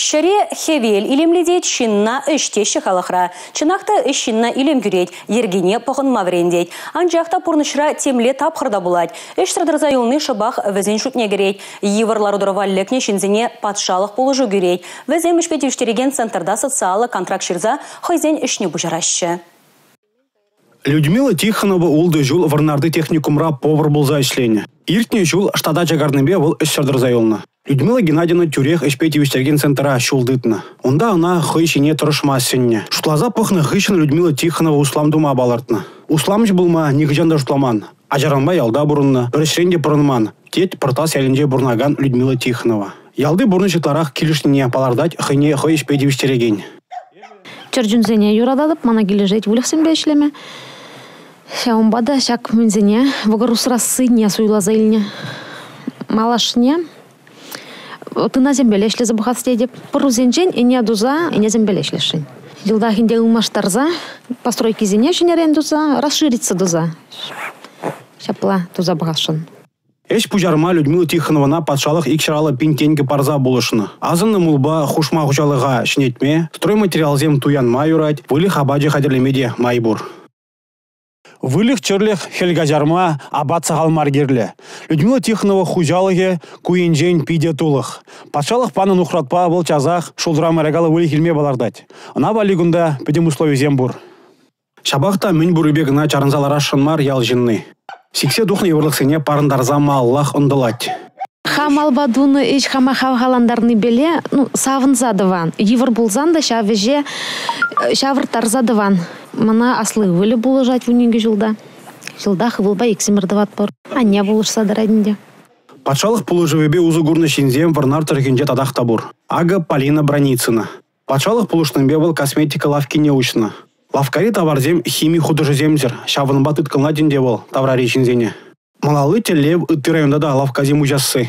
Ҫӗре хӗвел илемлетет, ҫынна ӗҫ теҫҫӗ халӑхра. Чӑнах та ӗҫ ҫынна илем кӳрет, йӗркене пӑхӑнма вӗрентет. Анчах та пурнӑҫра темле тапхӑр та пулать. Ӗҫсӗр тӑрса юлни шӑпах вӗсен шутне кӗрет. Йывӑр лару-тӑрӑва лекнӗ ҫынсене патшалӑх пулӑшу кӳрет. Вӗсем ӗҫпе тивӗҫтерекен центрта социаллӑ контракт ҫырса хӑйсен ӗҫне пуҫараҫҫӗ. Людмила Тихонова 6 ҫул Вӑрнарти техникумра повар пулса ӗҫленӗ. Иртнӗ ҫул штата чакарнипе вӑл ӗҫсӗр тӑрса юлнӑ. Людмила Геннадьевна тӳрех ӗҫпе тивӗҫтерекен центра ҫул тытнӑ. Унта ӑна хӑй ҫине тӑрӑшма сӗннӗ. Шутласа пӑхнӑ хыҫҫӑн Людмила Тихонова услам тума палӑртнӑ. Усламҫӑ пулма нихӑҫан та шутламан. Ачаранпа ялта пурӑннӑ, пӗр ӗҫрен те пӑрӑнман, тет Пӑртас ялӗнче пурӑнакан Людмила Тихонова. Ялти пурнӑҫ ытларах килӗшнине палӑртать хӑйне хӑй ӗҫпе тивӗҫтерекен. Чӗр чунсене юрататӑп, мана килӗшет выльӑхсемпе ӗҫлеме. Ҫавӑнпа та ҫак мӗнсене вӑкӑр усрассине суйласа илнӗ. Малашне тынасемпеле ӗҫлесе пӑхас тетӗп. Пӑрусенчен ӗне туса ӗнесемпеле ӗҫлесшӗн. Йӑлтах ӗнтӗ ылмаштарса, постройкисене ҫӗнӗрен туса, расшириться туса. Ҫапла туса пӑхасшӑн. Ӗҫ пуҫарма Людмила Тихоновӑна патшалӑх 250 пин тенкӗ парса пулӑшнӑ. Асӑннӑ мулпа хушма хуҫалӑха ҫӗнетме, стройматериалсем туянма юрать, выльӑх апачӗ хатӗрлеме те май пур. Выльӑх-чӗрлӗх хӗл каҫарма апат сахал мар кирлӗ. Людмила Тихонова хуҫалӑхӗ ку енчен питӗ тулӑх. Патшалӑх панӑ нухратпа вӑл часах шултра мӑйракаллӑ выльӑх илме палӑртать. Ӑна валли кунта пӗтӗм условисем пур. Ҫапах та мӗн пуррипе кӑна чарӑнса ларасшӑн мар ял ҫынни. Сиксе тухнӑ йывӑрлӑхсене парӑнтарса малаллах ӑнтӑлать. Хам алпа тунӑ ӗҫ хама хавхалантарнипеле, савӑнса тӑван. Йывӑр пулсан та ҫав ӗҫе ҫавӑрттарса тӑван. Мана аслӑ ывӑлӗ пулӑшать 12 ҫулта. Ҫултах ывӑлпа иксӗмӗр тӑватпӑр. Анне пулӑшса тӑрать ӗнтӗ. Патшалӑх пулӑшӑвӗпе усӑ курнӑ ҫынсем Вӑрнар тӑрӑхӗнче татах та пур. Акӑ Полина Броницына. Патшалӑх пулӑшнипе вӑл косметика лавккине уҫнӑ. Лавккари таварсем хими хутӑшӗсемсӗр, ҫавӑнпа тыткӑнлать ӗнтӗ вӑл таврари ҫынсене. Малалли тӗллев ытти районта та лавккасем уҫасси.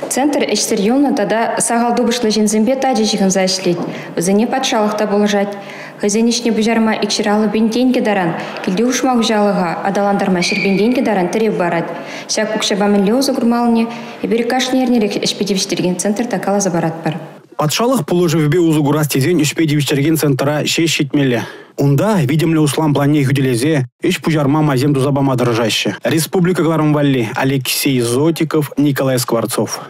Центр ӗҫсӗр юлнӑ тата сахал тупӑшлӑ ҫынсемпе тачӑ ҫыхӑнса ӗҫлет. Вӗсене патшалӑх та пулӑшать. Хӑйсен ӗҫне пуҫарма 250 пин тенкӗ таран, килти хушма хуҫалӑха аталантарма 100 пин тенкӗ таран тӗрев парать. Ҫак укҫапа мӗнле усӑ курмаллине эпир кашни эрнерех ӗҫпе тивӗҫтерекен центрта каласа паратпӑр. Патшалӑх пулӑшӑвӗпе усӑ курас тесен ӗҫпе тивӗҫтерекен центра ҫеҫ ҫитмелле. Унта витӗмлӗ услам планне хӳтӗлесе ӗҫ пуҫарма майсем туса пама тӑрӑшаҫҫӗ. Республика кӑларӑм валли Алексей Зотиков, Николай Скворцов.